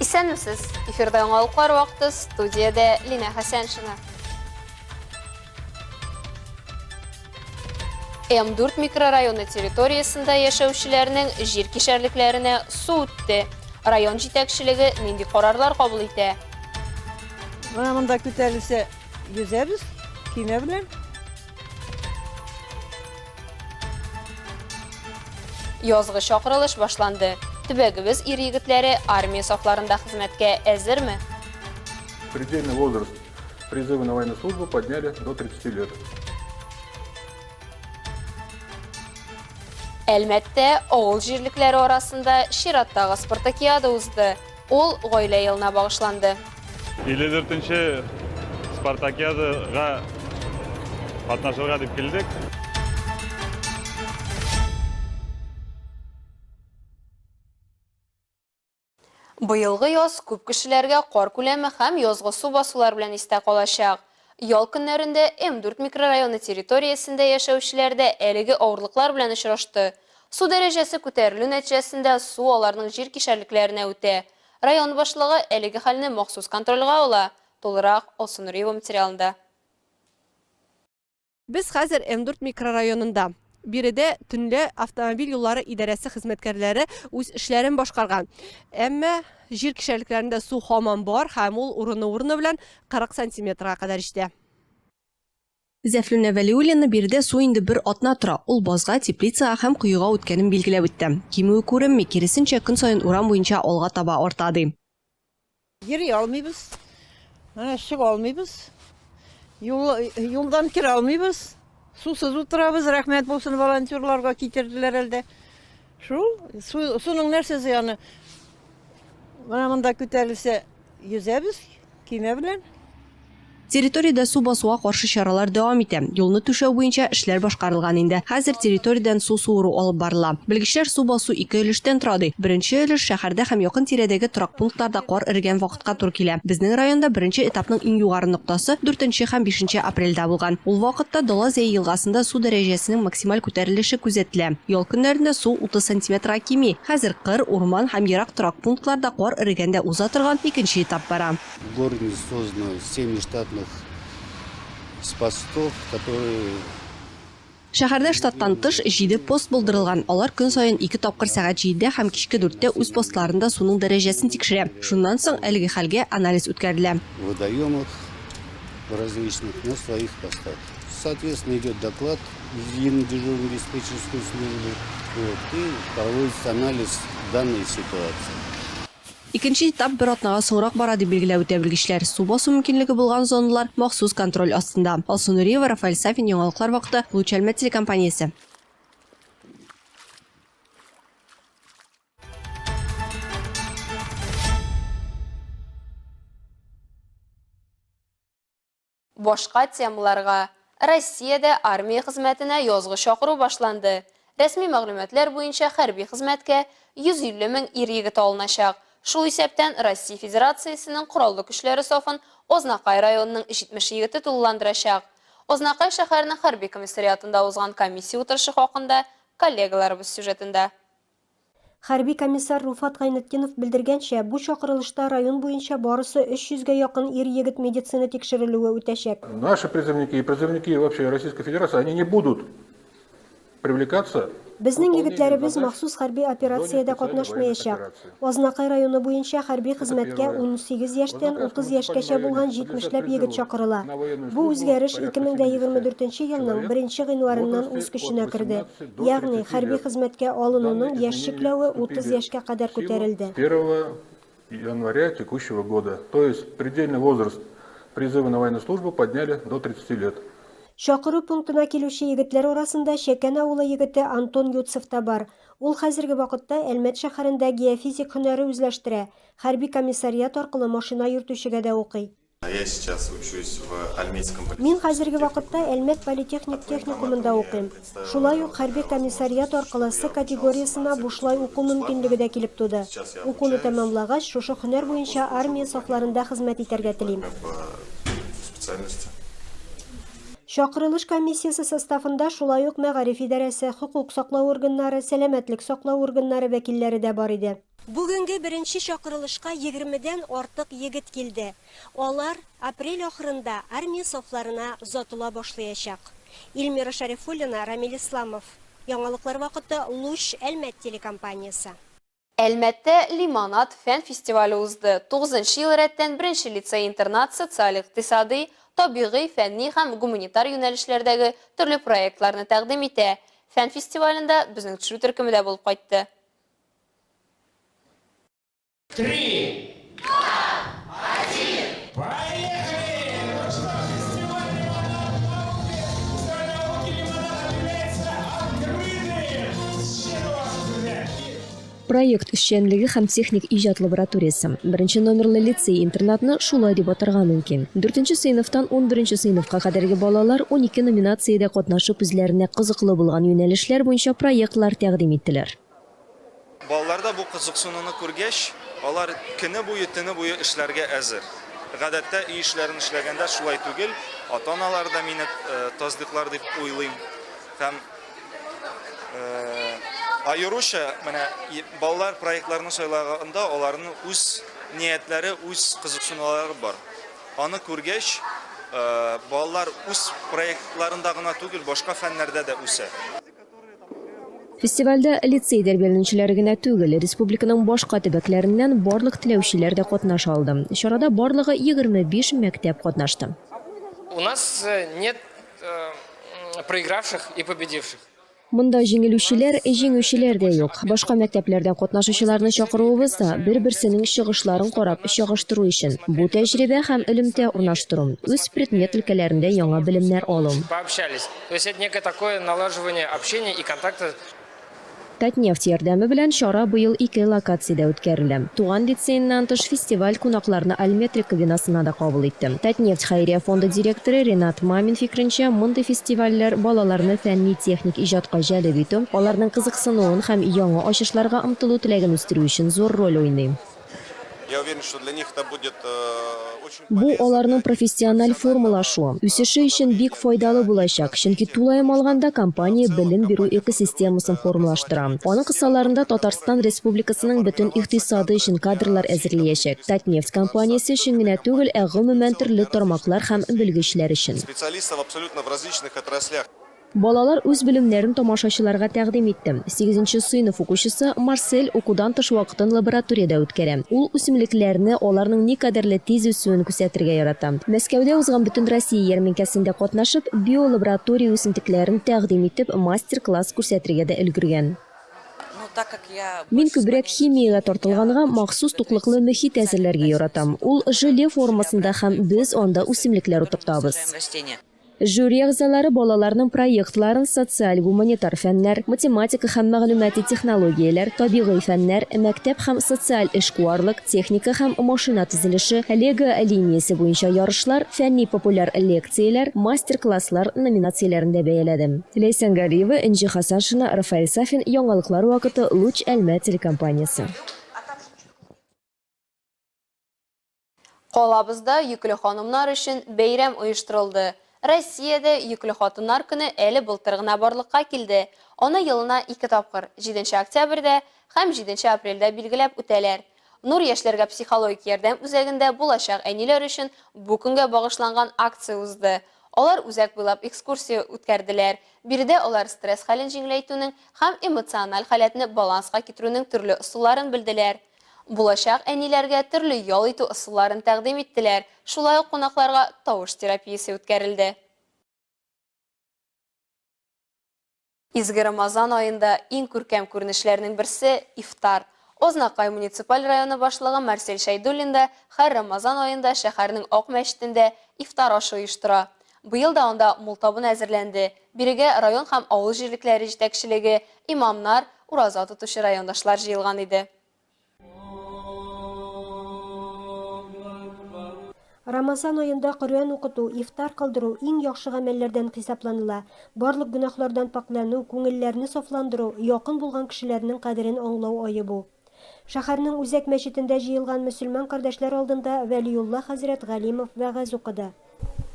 Исәнмесез! Эфирда яңалыклар вакыты, студиядә Линә Хәсәншина. М4 микрорайоны территориясендә яшәүчеләрнең җир кишәрлекләренә су үтте. Район җитәкчелеге нинди карарлар кабул итә? Менә монда күтәрелсә йөзәбез көймә белән. Язгы чакырылыш башланды. Төбәгебез ир-егетләре армия сафларында хезмәткә әзерме? Предельный возраст призыва на военную службу подняли до 30 лет. Әлмәттә авыл җирлекләре арасында чираттагы спартакиада узды. Ул Гаилә елына багышланды. 54 нче спартакиадага катнашырга дип килдек. Быелгы яз күп кешеләргә кар күләме һәм язгы су басулар белән истә калачак. Ял көннәрендә М-4 микрорайоны территориясендә яшәүчеләр дә әлеге авырлыклар белән очрашты. Су дәрәҗәсе күтәрелү нәтиҗәсендә су аларның җир кишәрлекләренә үтә. Район башлыгы әлеге хәлне махсус контрольгә ала. Тулырак Алсу Нуриева материалында. Без хәзер М-4 микрорайонында. Биредә төнлә автомобиль юллары идарәсе хезмәткәрләре үз эшләрен башкарган. Әмма җир кишәрлекләрендә су һаман бар һәм ул урыны-урыны белән 40 сантиметрга кадәр җитә. Зәфлүнә Вәлиуллина биредә су инде бер атна тора. Ул базга, теплицага һәм коега үткәнен билгеләп үтте. Кимүе күренми, киресенчә, көн саен урам буенча алга таба арта, ди. Йөри алмыйбыз. Менә чыга алмыйбыз. Юл, юлдан керә алмыйбыз. Сусыз утырабыз. Рәхмәт булсын волонтерларга китерделәр әлдә. Шул, су, суның нәрсә зыяны? Менә монда күтәрелсә йөзәбез көймә белән. Территориядә су басуга каршы чаралар дәвам итә. Юлны түшәү буенча эшләр башкарылган инде. Хәзер территориядән су суыру алып барыла. Белгечләр су басу ике өлештән тора ди. Беренче өлеш шәһәрдә һәм якын-тирәдәге торак пунктларда кар эрегән вакытка туры килә. Безнең районда беренче этапның иң югары ноктасы дүртенче һәм бишенче апрельдә булган. Ул вакытта Дала Зәе елгасында су дәрәҗәсенең максималь күтәрелеше күзәтелә. Ял көннәрендә су 30 сантиметрга кими. Хәзер кыр, урман һәм ерак торак пунктларда кар эрегәндә уза торган икенче этап бара. В городе создано 7 штатных постов, которые Шәһәрдә штаттан тыш җиде пост булдырылган, алар көн саен ике тапкыр сәгать җидедә һәм кичке дүрттә үз постларында суның дәрәҗәсен тикшерә. Шуннан соң әлеге хәлгә анализ үткәрелә. водоемах различных на своих постах. Соответственно, идет доклад в единую дежурную диспетчерскую службу, вот, и проводится анализ данной ситуации. Икенче этап бер атнага соңрак бара, дип билгеләп үтә белгечләр. Су басу мөмкинлеге булган зоналар махсус контроль астында. Алсу Нуриева, Рафаэль Сафин, Яңалыклар вакыты, Луч Әлмәт телекомпаниясе. Башка темаларга. Россиядә армия хезмәтенә язгы чакыру башланды. Рәсми мәгълүматлар буенча хәрби хезмәткә 150 мең ир-егет алыначак. Шул исәптән Россия Федерациясенең Кораллы Көчләре сафын Азнакай районының 70 егете тулыландырачак. Азнакай шәһәренең хәрби комиссариатында узган комиссия утырышы хакында коллегаларыбыз сюжетында. Хәрби комиссар Руфат Гайнетдинов белдергәнчә, бу чакырылышта район буенча барысы 300 гә якын ир-егет медицина тикшерелүе үтәчәк. Наши призывники и призывники вообще Российской Федерации, они не будут привлекаться Безнең егетләребез махсус хәрби операциядә катнашмаячак. Азнакай районы буенча хәрби хезмәткә 18 яшьтән 30 яшькәчә булган җитмешләп егет чакырыла. Бу үзгәреш 2024 нче елның беренче гыйнварыннан үз көченә керде. Ягъни, хәрби хезмәткә алынуның яшь чикләве 30 яшькә кадәр күтәрелде. С первого января текущего года. То есть предельный возраст призыва на военную службу подняли до 30 лет. Чакыру пунктына килүче егетләр арасында Чәкән авылы егете Антон Юцев та бар. Ул хәзерге вакытта Әлмәт шәһәрендә геофизик һөнәре үзләштерә, хәрби комиссариат аркылы машина йөртүчегә дә укый. Я сейчас учусь в Альметьевском Мин хәзерге вакытта Әлмәт политехник техникумында укыйм. Шулай ук хәрби комиссариат аркылы С категориясенә бушлай уку мөмкинлеге дә килеп туды. Укуны тәмамлагач, шушы һөнәр буенча армия сафларында хезмәт итәргә телим. Чакырылыш комиссиясе составында шулай ук мәгариф идарәсе, хокук саклау органнары, сәламәтлек саклау органнары вәкилләре дә бар иде. Бүгенге беренче чакырылышка егермедән артык егет килде. Алар апрель ахырында армия сафларына озатыла башлыячак. Илмира Шәрифуллина, Рамил Исламов. Яңалыклар вакыты, Луч, Әлмәт телекомпаниясе. Әлмәттә Лимонад фән фестивале узды. Тугызынчы ел рәттән беренче лицей-интернат социаль-икътисадый, табигый, фәнни һәм гуманитар юнәлешләрдәге төрле проектларны тәкъдим итә. Фән фестивалендә безнең төшерү төркеме дә булып кайтты. Три, два, один, поехали! Ну что, фестиваль «Лимонад науки», фестиваль науки «Лимонад» объявляется открытым! С чем вас, друзья! Проект эшчәнлеге һәм техник иҗат лабораториясе. Беренче номерлы лицей-интернатны шулай дип атарга мөмкин. Дүртенче сыйныфтан унберенче сыйныфка кадәрге балалар 12 номинациядә катнашып үзләренә кызыклы булган юнәлешләр буенча проектлар тәкъдим иттеләр. Балаларда бу кызыксынуны күргәч, алар көне буе, төне буе эшләргә әзер. Гадәттә, өй эшләрен эшләгәндә шулай түгел, ата-аналар да мине тасдыйклар дип уйлыйм. Һәм аеруча менә балалар проектларны сайлаганда аларның үз ниятләре, үз кызыксынулары бар. Аны күргәч, балалар үз проектларында гына түгел, башка фәннәрдә дә үсә. Фестивальдә лицей тәрбияләнүчеләре генә түгел, республиканың башка төбәкләреннән барлык теләүчеләр дә катнаша алды. Чарада барлыгы 25 мәктәп катнашты. У нас нет проигравших и победивших. Монда җиңелүчеләр, җиңүчеләр дә юк. Башка мәктәпләрдән катнашучыларны чакыруыбыз да, бер-берсенең чыгышларын карап, чагыштыру өчен. Бу тәҗрибә һәм элемтә урнаштыру, үз предмет өлкәләрендә яңа белемнәр алу. Пообщались. То есть это некое такое налаживание общения и контакта. Татнефть ярдәме белән чара быел ике локациядә үткәрелә. Туган лицееннан тыш, фестиваль кунакларны Альметрика бинасына да кабул итте. Татнефть хәйрия фонды директоры Ренат Мамин фикеренчә, мондый фестивальләр балаларны фәнни-техник иҗатка җәлеп итү, аларның кызыксынуын һәм яңа ачышларга омтылу теләген үстерү өчен зур роль уйный. Бу аларның профессиональ формалашуы, үсеше өчен бик файдалы булачак, чөнки тулаем алганда компания белем бирү экосистемасын формалаштыра. Аның кысаларында Татарстан Республикасының бөтен икътисады өчен кадрлар әзерлиячәк, Татнефть компаниясе өчен генә түгел, ә гомумән төрле тармаклар һәм белгечләр өчен. Специалистов абсолютно в различных отраслях. Балалар үз белемнәрен тамашачыларга тәкъдим итте. Сигезенче сыйныф укучысы Марсель укудан тыш вакытын лабораториядә үткәрә. Ул үсемлекләрне, аларның никадәрле тиз үсүен күрсәтергә ярата. Мәскәүдә узган Бөтенроссия ярминкәсендә катнашып, биолаборатория үсентекләрен тәкъдим итеп, мастер-класс күрсәтергә дә өлгергән. Мин күбрәк химиягә тартылганга, махсус туклыклы мөхит әзерләргә яратам. Ул желе формасында һәм без анда үсемлекләр утыртабыз. Жюри әгъзалары балаларның проектларын социаль-гуманитар фәннәр, математика һәм мәгълүмати технологияләр, табигый фәннәр, мәктәп һәм социаль эшкуарлык, техника һәм машина төзелеше, Лего линиясе буенча ярышлар, фәнни-популяр лекцияләр, мастер-класслар номинацияләрендә бәяләде. Ләйсән Галиева, Энҗе Хәсәншина, Рафаэль Сафин, Яңалыклар вакыты, Луч Әлмәт телекомпаниясе. Калабызда йөкле ханымнар өчен бәйрәм оештырылды. Россиядә йөкле хатыннар көне әле былтыр гына барлыкка килде. Аны елына ике тапкыр, җиденче октябрьдә һәм җиденче апрельдә билгеләп үтәләр. Нур яшьләргә психологик ярдәм үзәгендә булачак әниләр өчен бу көнгә багышланган акция узды. Алар үзәк буйлап экскурсия үткәрделәр. Биредә алар стресс хәлен җиңеләйтүнең һәм эмоциональ халәтне баланска китерүнең төрле ысулларын белделәр. Булачак әниләргә төрле ял итү ысулларын тәкъдим иттеләр, шулай ук кунакларга тавыш терапиясе үткәрелде. Изге Рамазан аенда иң күркәм күренешләрнең берсе, ифтар. Азнакай муниципаль районы башлыгы Марсель Шәйдуллин да һәр Рамазан аенда шәһәрнең Ак мәчетендә ифтар ашы оештыра. Быел да анда мул табын әзерләнде. Бирегә район һәм авыл җирлекләре җитәкчелеге, имамнар, ураза тотучы райондашлар җыелган иде. Рамазан аенда Коръән укыту, ифтар кылдыру иң яхшы гамәлләрдән хисапланыла. Барлык гөнаһлардан пакьләнү, күңелләрне сафландыру, якын булган кешеләрнең кадерен аңлау ае бу. Шәһәрнең үзәк мәчетендә җыелган мөселман кардәшләр алдында Вәлиулла хәзрәт Галимов вәгазь укыды.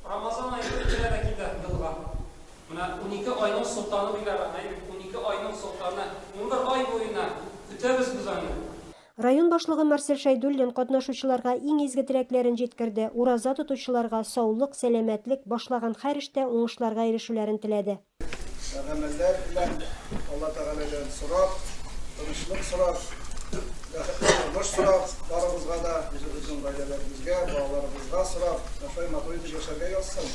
Рамазан ае бетерә дә китә елга. Менә 12 айның солтаны диләр аны, әйе бит, 12 айның солтаны. 11 ай буена көтәбез без аны. Район башлыгы Марсель Шәйдуллин катнашучыларга иң изге теләкләрен җиткерде, ураза тотучыларга саулык, сәламәтлек, башлаган һәр эштә уңышларга ирешүләрен теләде. Гамәлләр белән Алла Тәгаләдән сорап, тынычлык сорап, бәхетле тормыш сорап, барыбызга да, үзебезнең гаиләләребезгә, балаларыбызга сорап, шулай матур итеп яшәргә язсын.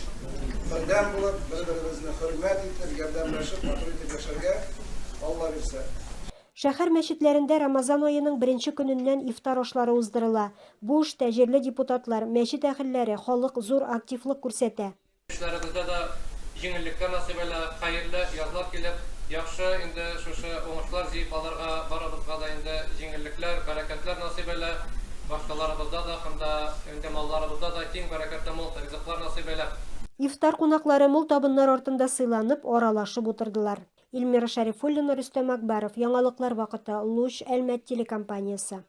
Бердәм булып, бер-беребезне хөрмәт итеп, ярдәмләшеп, матур итеп яшәргә Алла бирсә. Шәһәр мәчетләрендә Рамазан аеның беренче көненнән ифтар ашлары уздырыла. Бу эштә җирле депутатлар, мәчет әһелләре, халык зур активлык күрсәтә. Эшләребездә дә җиңеллекләр насыйп әйлә, хәерле язлар килеп, яхшы инде шушы уңышлар җыеп алырга барыбызга да инде җиңеллекләр, бәрәкәтләр насыйп әйлә, бакчаларыбызда да һәм дә инде малларыбызда да киң бәрәкәтле мул ризыклар насыйп әйлә. Ифтар кунаклары мул табыннар артында сыйланып, аралашып утырдылар. Эльмира Шәрифуллина, Рөстәм Акбаров, Яңалыклар вакыты, Луч, Әлмәт телекомпаниясе.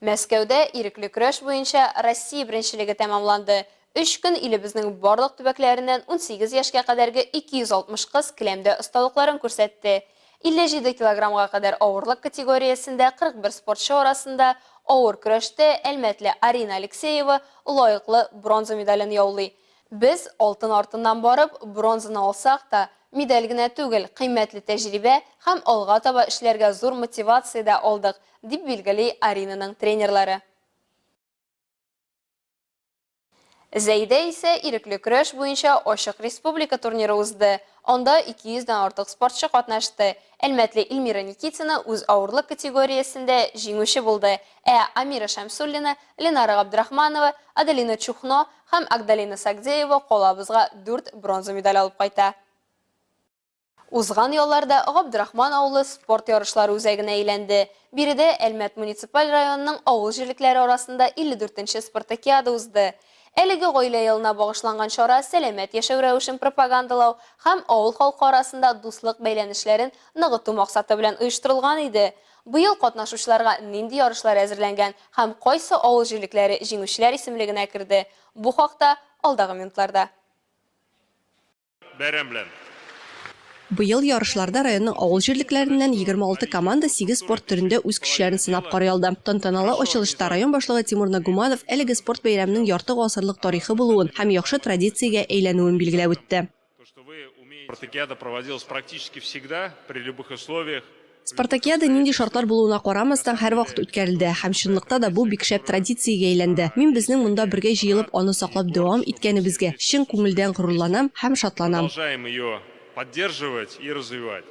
Мәскәүдә ирекле көрәш буенча Россия беренчелеге тәмамланды. Өч көн илебезнең барлык төбәкләреннән 18 яшькә кадәрге 260 кыз келәмдә осталыкларын күрсәтте. 57 килограммга кадәр авырлык категориясендә 41 спортчы арасында авыр көрәштә әлмәтле Арина Алексеева лаеклы бронза медален яулый. Без алтын артыннан барып, бронзаны алсак та, медаль генә түгел, кыйммәтле тәҗрибә һәм алга таба эшләргә зур мотивация дә алдык, дип билгели Аринаның тренерлары. Зәйдә исә ирекле көрәш буенча ачык республика турниры узды. Анда 200 дән артык спортчы катнашты. Әлмәтле Эльмира Никитина үз авырлык категориясендә җиңүче булды, ә Амира Шәмсуллина, Ленара Габдрахманова, Аделина Чухно һәм Агдалина Сагдеева калабызга дүрт бронза медаль алып кайта. Узган ялларда Габдрахман авылы спорт ярышлары үзәгенә әйләнде. Биредә Әлмәт муниципаль районының авыл җирлекләре арасында 54 нче спартакиада узды. Әлеге гаилә елына багышланган чара сәламәт яшәү рәвешен пропагандалау һәм авыл халкы арасында дуслык бәйләнешләрен ныгыту максаты белән оештырылган иде. Быел катнашучыларга нинди ярышлар әзерләнгән һәм кайсы авыл җирлекләре җиңүчеләр исемлегенә керде, бу хакта алдагы минутларда. Бәйрәм белән! Быел ярышларда районның авыл җирлекләреннән 26 команда сигез спорт төрендә үз көчләрен сынап карый алды. Тантаналы ачылышта район башлыгы Тимур Нагуманов әлеге спорт бәйрәменең ярты гасырлык тарихы булуын һәм яхшы традициягә әйләнүен билгеләп үтте. Спартакиада проводилась практически всегда, при любых условиях. Спартакиада нинди шартлар булуына карамастан, һәрвакыт үткәрелде һәм чынлыкта да бу бик шәп традициягә әйләнде. Мин безнең монда бергә җыелып, аны саклап дәвам иткәнебезгә чын күңелдән горурланам һәм шатланам. Продолжаем ее поддерживать и развивать.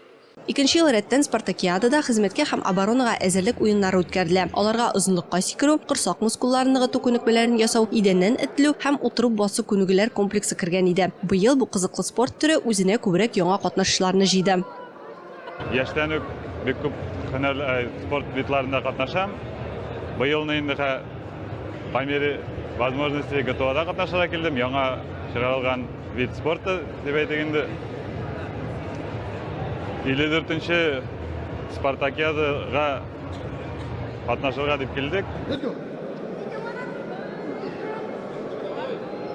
Икенче ел рәттән Спартакиадада хезмәткә һәм оборонага әзерлек уеннары үткәрелә. Аларга озынлыкка сикерү, корсак мускулларын ныгыту күнекмәләрен ясау, идәннән этелү һәм утырып басу күнегүләр комплексы кергән иде. Быел бу кызыклы спорт төре үзенә күбрәк яңа катнашучыларны җыйды. Яшьтән үк бик күп һөнәр спорт видларында катнашам. Быелны инде по мере возможности ГТОда катнашырга килдем. Яңа чыгарылган вид спорта дип әйтик инде. 54 нче спартакиадага катнашырга дип килдек.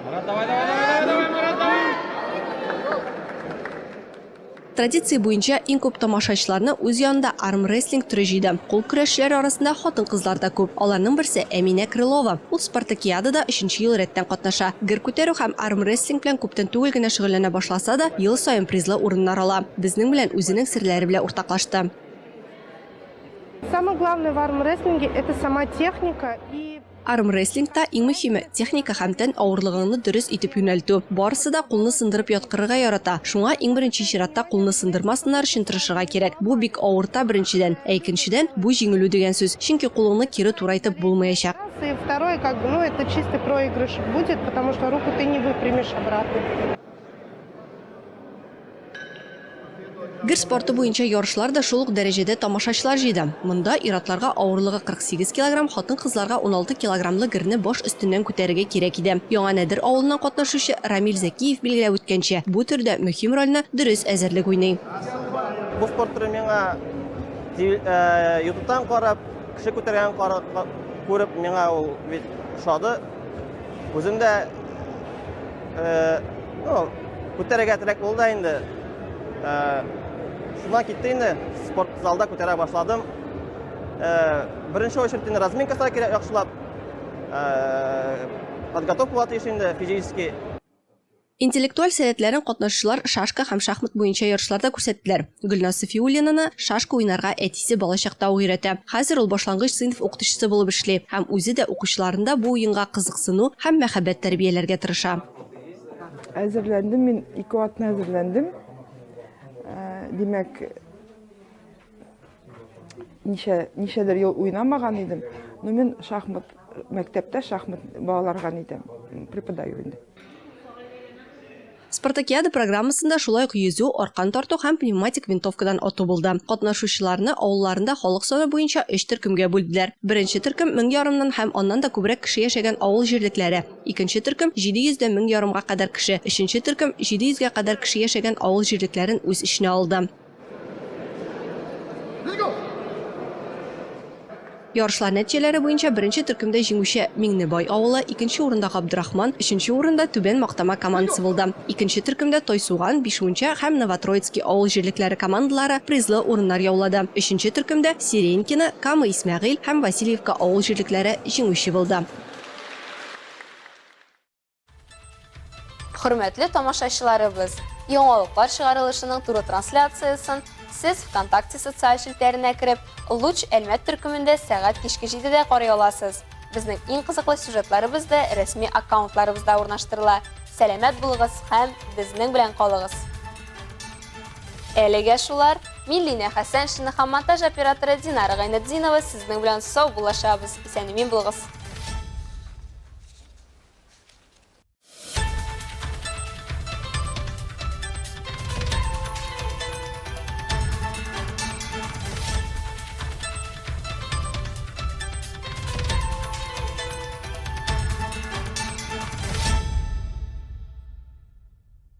Марат, давай, давай, давай, давай, Марат, давай! Традиция буенча, иң күп тамашачыларны үз янында армрестлинг төре җыйды. Кул көрәшчеләре арасында хатын-кызлар да күп. Аларның берсе, Әминә Крылова. Ул спартакиадада өченче ел рәттән катнаша. Гер күтәрү һәм армрестлинг белән күптән түгел генә шөгыльләнә башласа да, ел саен призлы урыннар ала. Безнең белән үзенең серләре белән уртаклашты. Самое главное в армрестлинге, это сама техника и. Армрестлингта иң мөһиме, техника һәм тән авырлыгыңны дөрес итеп юнәлтү. Барысы да кулны сындырып яткырырга ярата. Шуңа иң беренче чиратта кулны сындырмасыннар өчен тырышырга кирәк. Бу бик авырта, беренчедән. Ә икенчедән, бу җиңелү дигән сүз. Чөнки кулыңны кире турайтып булмаячак. И второе, как бы, ну, это чистый проигрыш будет, потому что руку ты не выпрямишь обратно. Гер спорты буенча ярышлар да шул ук дәрәҗәдә тамашачылар җыйды. Монда ир-атларга авырлыгы 48 килограмм, хатын-кызларга 16 килограммлы герне баш өстеннән күтәрергә кирәк иде. Яңа Нәдер авылыннан катнашучы Рамил Зәкиев билгеләп үткәнчә, бу төрдә мөһим рольне дөрес әзерлек уйный. Бу спорт төре миңа ютубтан карап, кеше күтәргәнен күреп, миңа ул бик ошады. Үзем дә, ну, Күтәрергә теләк булды да инде. Шуннан китте инде, спорт залда күтәрә башладым. Беренче очередь инде разминка ясарга кирәк яхшылап. Подготовка була тиеш инде физически. Интеллектуаль сәләтләрен катнашучылар шашка һәм шахмат буенча ярышларда күрсәттеләр. Гөлназ Сафиуллинаны шашка уйнарга әтисе балачакта ук өйрәтә. Хәзер ул башлангыч сыйныф укытучысы булып эшли һәм үзе дә укучыларында бу уенга кызыксыну һәм мәхәббәт тәрбияләргә тырыша. Әзерләндем мин, ике атна әзерләндем. Димәк, ничә, ничәдер ел уйнамаган идем. Но мин шахмат, мәктәптә шахмат балаларга нитәм, преподаю инде. Спартакиада программасында шулай ук йөзү, аркан тарту һәм пневматик винтовкадан ату булды. Катнашучыларны авылларында халык саны буенча өч төркемгә бүлделәр. Беренче төркем, мең ярымнан һәм аннан да күбрәк кеше яшәгән авыл җирлекләре. Икенче төркем, 700 дән мең ярымга кадәр кеше. Өченче төркем, 700 гә кадәр кеше яшәгән авыл җирлекләрен үз эченә алды. Ярышлар нәтиҗәләре буенча беренче төркемдә җиңүче Миңнебай авылы, икенче урында Габдрахман, өченче урында Түбән Мактама командасы булды. Икенче төркемдә Тойсуган, Бишмунча һәм Новотроицкий авыл җирлекләре командалары призлы урыннар яулады. Өченче төркемдә Сиренькино, Кама-Исмәгыйль һәм Васильевка авыл җирлекләре җиңүче булды. Хөрмәтле тамашачыларыбыз, яңалыклар чыгарылышының туры трансляциясен сез ВКонтакте социаль челтәренә кереп, Луч Әлмәт төркемендә сәгать кичке 7-дә карый аласыз. Безнең иң кызыклы сюжетларыбыз да рәсми аккаунтларыбызда урнаштырыла. Сәламәт булыгыз һәм безнең белән калыгыз! Әлегә шулар. Мин Линә Хәсәншина һәм монтаж операторы Динара Гайнетдинова сезнең белән сау булашабыз. Исән-имин булыгыз!